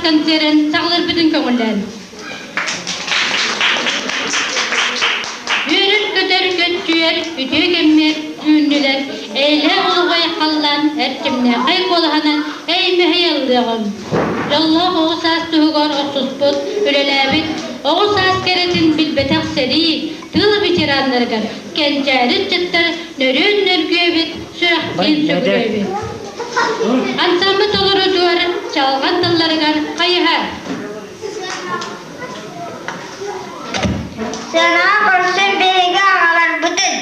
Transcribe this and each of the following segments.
концерын саҕалыырбытын көҥүллээн. Үөрэр-көтөр көччүйэр үтүө кэммэр үүннүлэр, эйэлээх олоҕой халлаан эрчимнээхэй куолаһынан эймэһэй ыллыаҕым. Дьоллоох оҕо саас туһугар охсуспут, үлэлээбит, оҕо саас кэрэтин билбэтэх сэрии, тыыл ветераннарыгар кэнчээри ыччаттар нөрүөн нөргүөбүт, сүрэхтиин сөбүлүүбүт. Ансамбль толорутугар чалҕан тылларыгар хайыһар. Сыанаҕа көрсөн биһиги аҕаларбытын.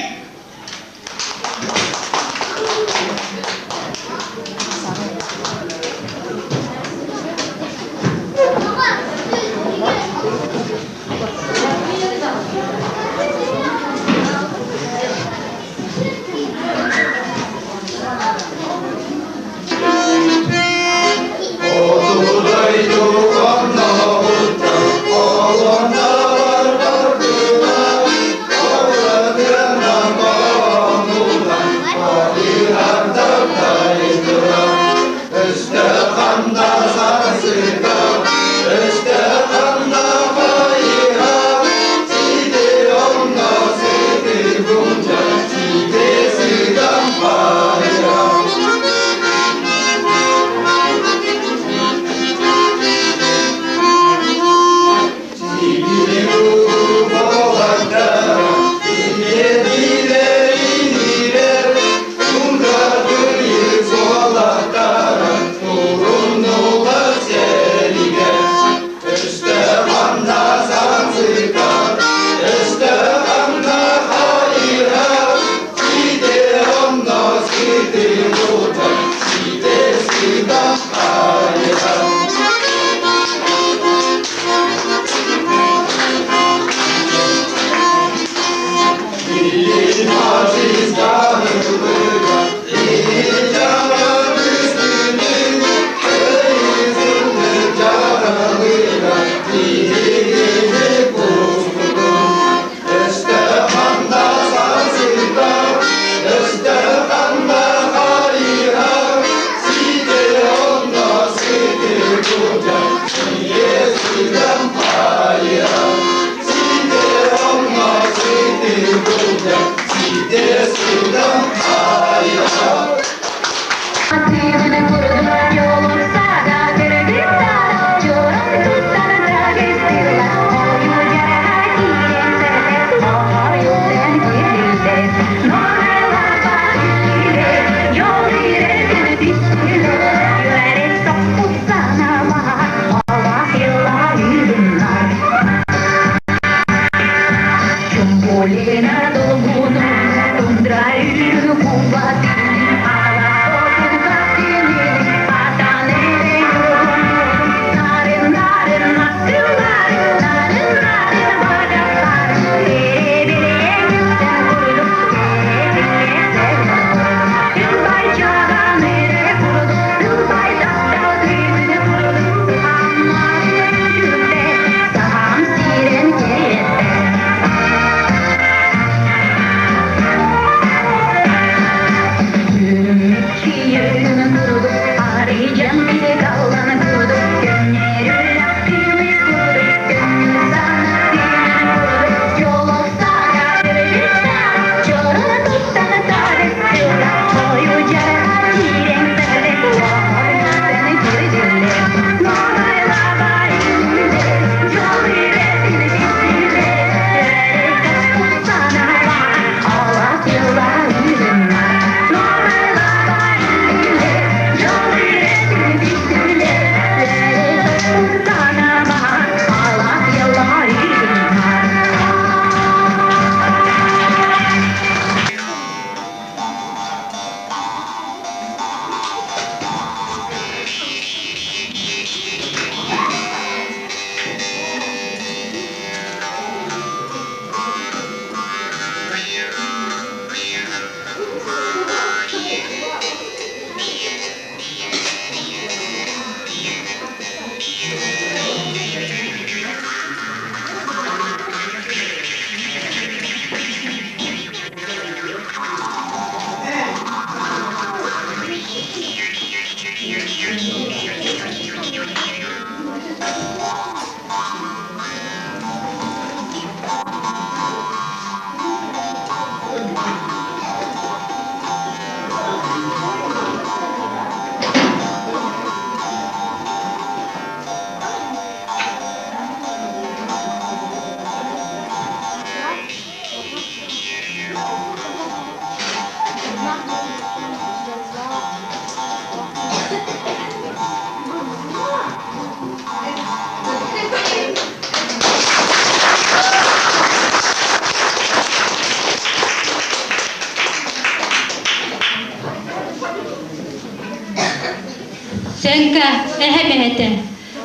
Сенка, эһэм эһэтэ.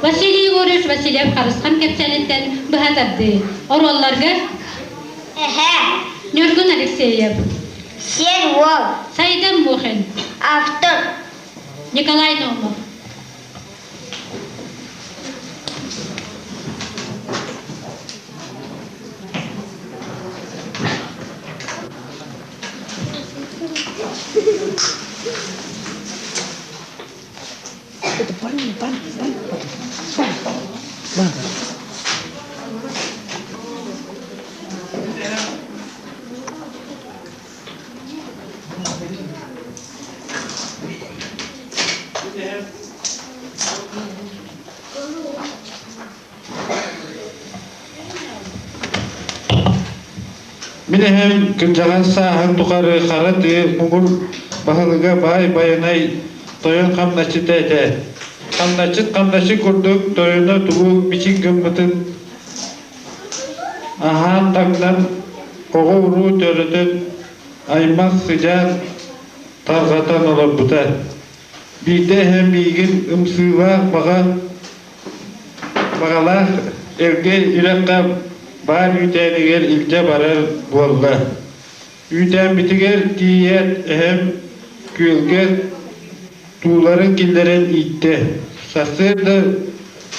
Василий Егорович Васильев Харысхан кэпсээниттэн быһа тардыы. Оруолларга Эһэ. Ньургун Алексеев. Сиэн уол. Сайдам Мухин. Автор. Николай Наумов. Мин эһэм кырдьаҕас сааһын тухары хара тыа муҥур баһылыга баай Байанай тойон хамначчыта этэ. Хамначчыт хамначчыт курдук тойоно тугу мичик гыммытын аһаан таҥнан оҕо-уруу төрөтөн аймах сыдьаан тарҕатан олорбута. Биирдэ эһэм миигин ымсыылаах баҕа баҕалаах эргэ үрэххэ баар үүтээнигэр илдьэ барар буолла. Үүтээммитигэр тиийээт эһэм күөлгэ тууларын киллэрэн ииттэ. Сарсыарда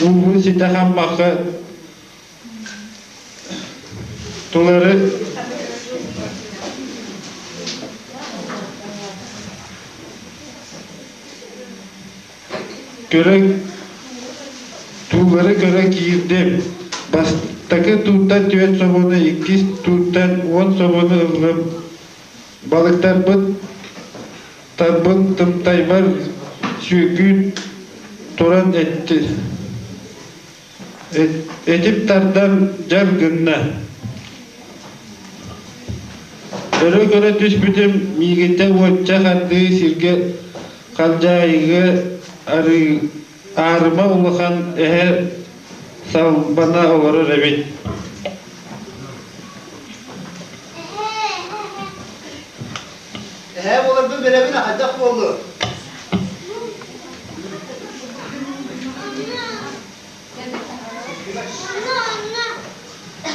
уубун ситэ хаммакка тулары Көрө туулары көрө киирдим. Бастакы тууттан түөрт собону, иккис тууттан 10 собону ыллым. Балыктарбыт тарбын тымтайбар сүөкүүн туран этти. Этим тардан дьар гынна. Өрө көрө түспүтүм, миигиттэн уонча хардыы сиргэ халдьаайыга аарыма улахан эһэ салбана олорор эбит. Эһээ буоларбын билэбин хайдах буоллу?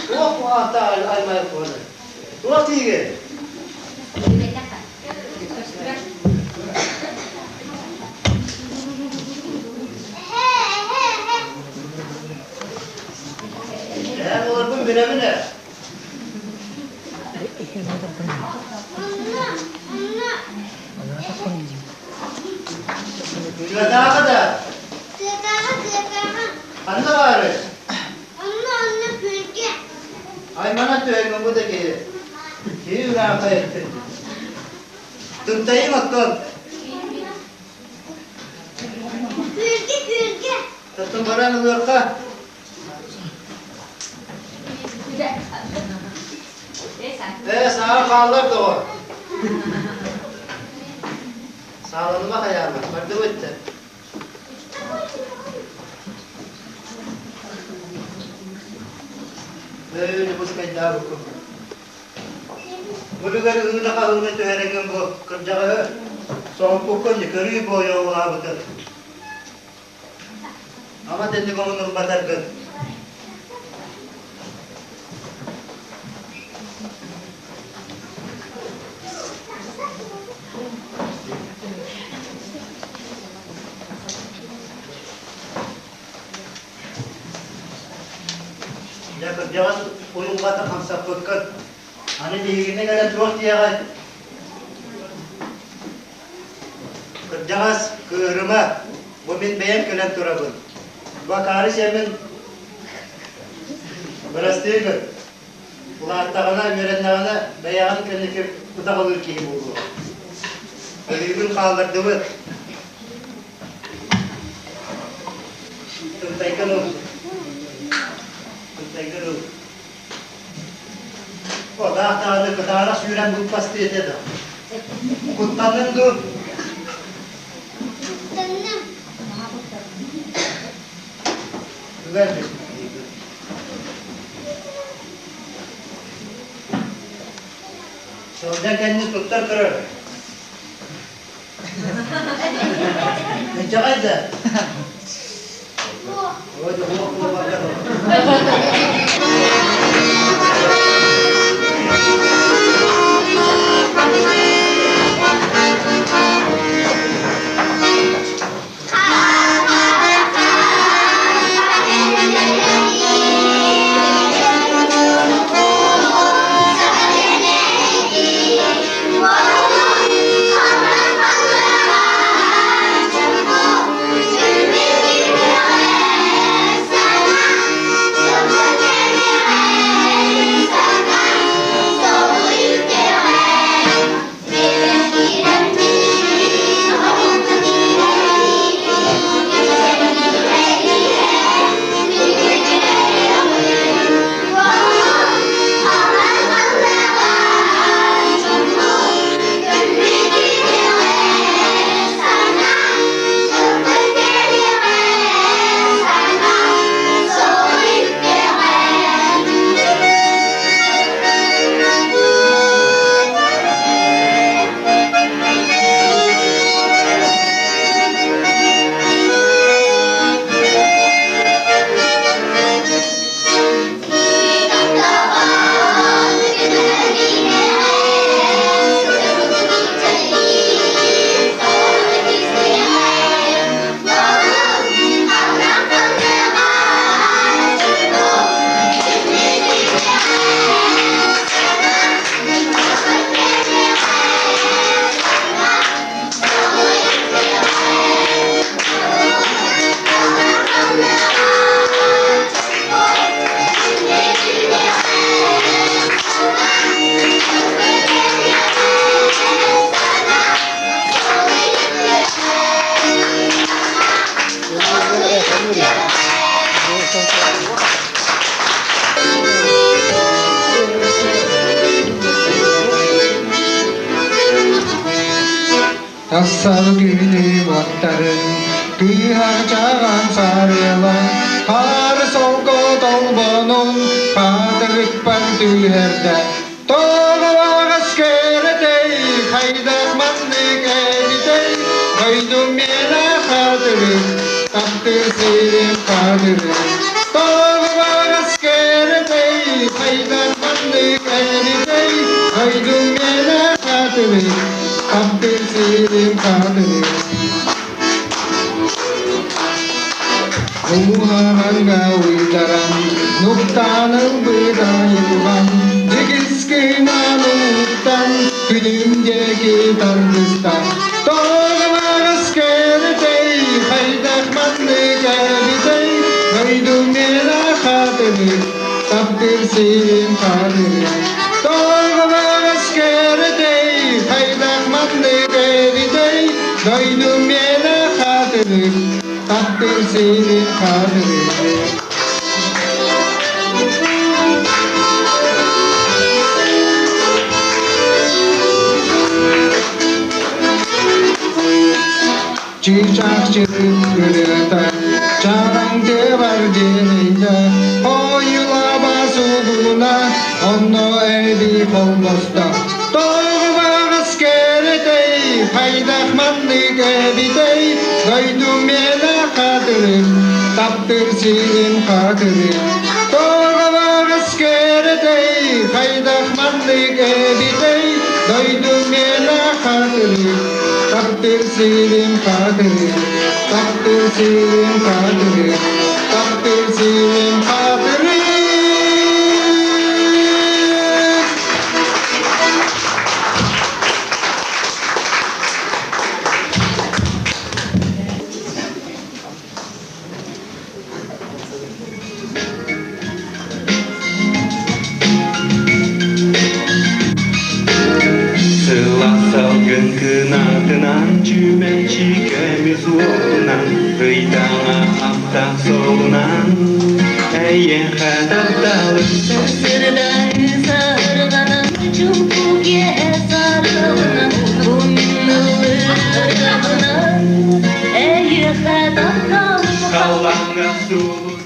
Туох куһаҕанта аймайар куһаны? Туох тиигэ? Эһээ буоларбын билэбин ээ. Тыатааҕы да? Тыатааҕы, тыатааҕы. Ханна баарый? Онно, онно күөлгэ. Аймана түһэҥҥин бу да киһи. Киһи ыраата эттин. Тымтайым оттон. Күөлгэ, күөлгэ. Оттон баран ылыахха. Ээ, саҥа хааллар доҕор. Сааланыма хайаама, бардыбыт да. Ээ, Дьокуускайдаабыккын. Бу үлүгэр ыһыына-хаһыына түһэрэҥҥин бу кырдьаҕаһы соһуппуккун көрүү буойуолаабытын. Ама тэнник омунурбатаргын. Дьэ кырдьаҕас уйулҕата хамсаппыккын. Аны биһигини кэлэн туох диэҕэй? Кырдьаҕас, кыыһырыма, бу мин бэйэм кэлэн турабын. Бу акаары сиэммин бырастыы гын. Улааттаҕына, үөрэннэҕинэ бэйэҕин кэнники утаҕалыыр киһи буолуо. Өлүүгүн хааллардыбыт. Тымтайгын ыл. Тымтайгын ыл. Отаах даҕаны кытаанах сүүрэн булпастыы этэ да. Куттанныҥ дуу? Куттанным. Үгэн Сылдьан кэннин туттар көрөр. Инчэҕэй да? Ой, уох буолбакка Тахсар күнү уоттарын кыыһар-чаҕан сарыалан хаар солко толбонун хаатырыкпар түһэрдэ тоҕо кэрэтэй хайдах маннык эбитэй дойдум миэнэ хатырык таптыыр сирим хатырык тоҕо кэрэтэй хайдах маннык эбитэй дойдум миэнэ хатырык таптыыр сирим хатырык Уһаҕаҥҥа уйдаран, нуктаан ылбыт айылҕам, дьигис гынан уһуктан, күнүм диэки тардыстан, тоҕо кэрэтэй, хайдах маннык эбитэй, дойдум миэнэ хатырык, таптыыр сирим хатырык. Тоҕо кэрэтэй, хайдах маннык эбитэй, дойдум миэнэ хатырык, таптыыр сирим хатырык. Чыычаах чырык ырыата, чараҥ тыабар дьиэлэйдэ, ойулаба сулуна, онно эбии холбосто. Тоҕо кэрэтэй, хайдах маннык эбитэй, дойдум миэнэ хатырык, таптыыр сирим хатырык. Тоҕо кэрэтэй, хайдах маннык эбитэй, дойдум миэнэ хатырык, таптыыр сирим хатырык, таптыыр сирим хатырык, таптыыр сирим хатырык. Сыла салгын кынатынан чүмэчи көмүс уотунан ыйдаҥа аптаах суолунан эйиэхэ тапталым Сырдары сарғанан чумпуге сарылынан Умнылырынан эйиэхэ тапталым халлааҥҥа сулус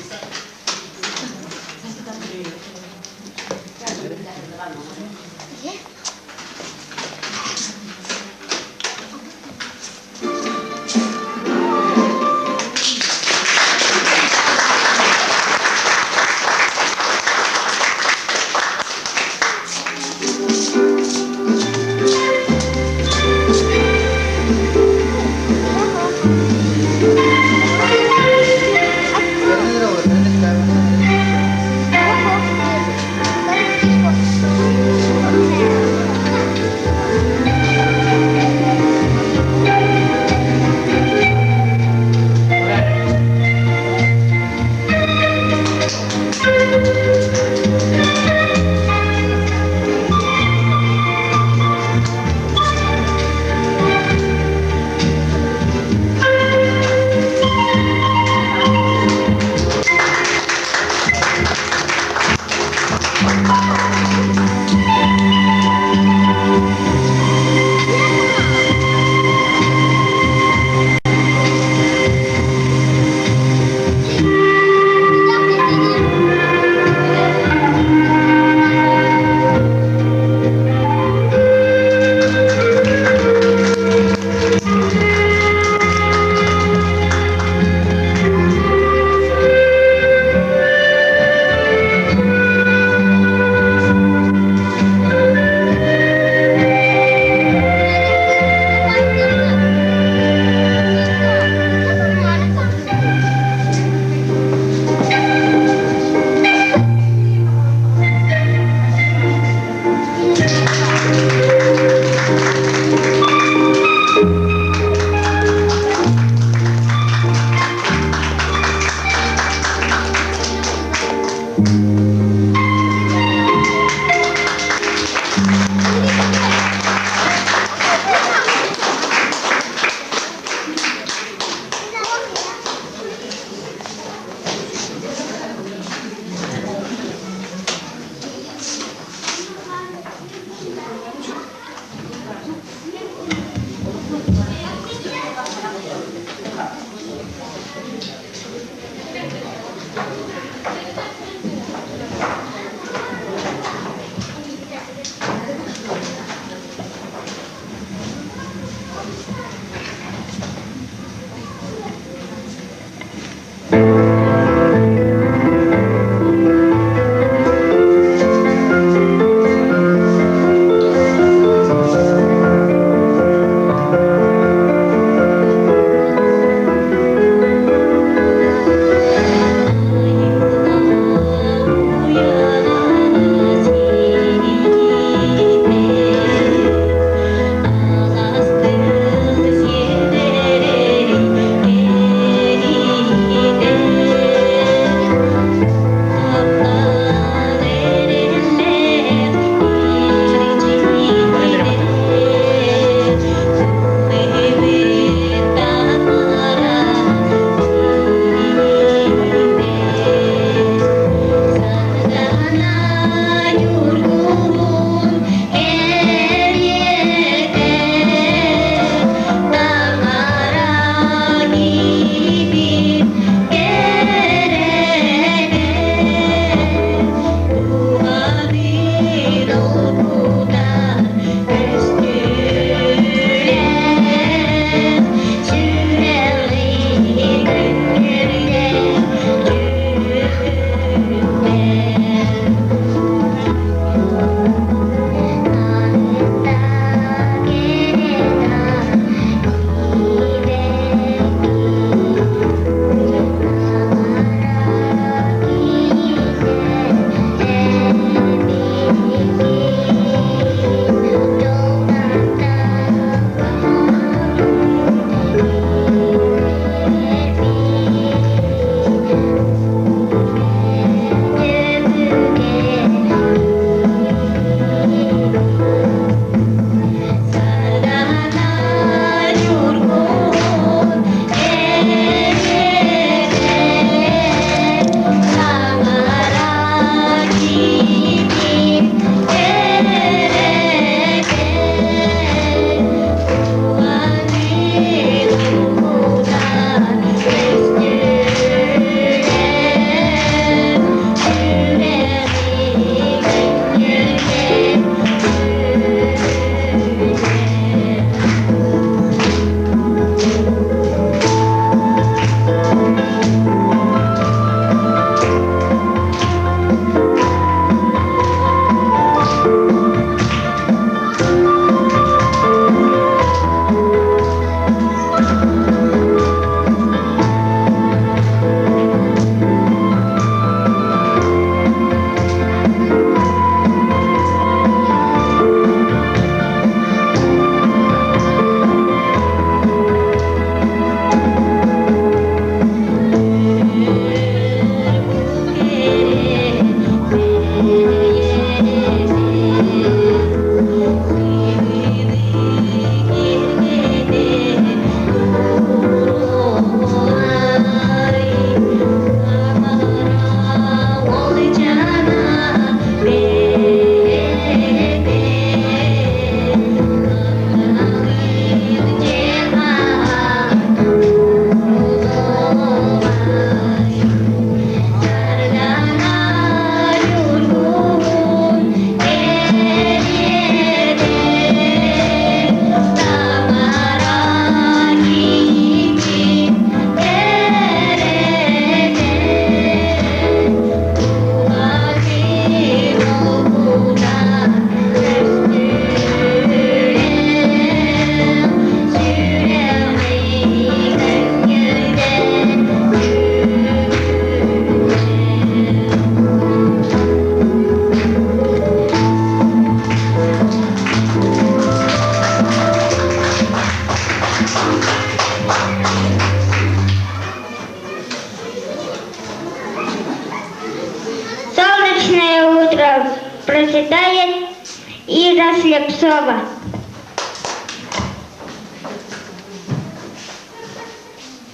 Слепцова.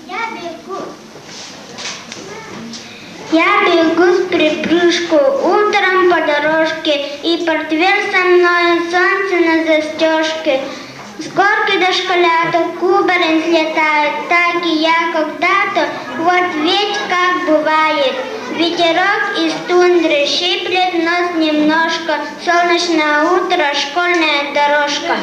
Я бегу. Я бегу в припрыжку утром по дорожке, И портфель со мной, солнце на застежке. С горки дошколята кубарем слетают, Так и я когда-то, вот ведь как бывает. Ветерок из тундры щиплет нос немножко, Солнечное утро, школьная дорожка.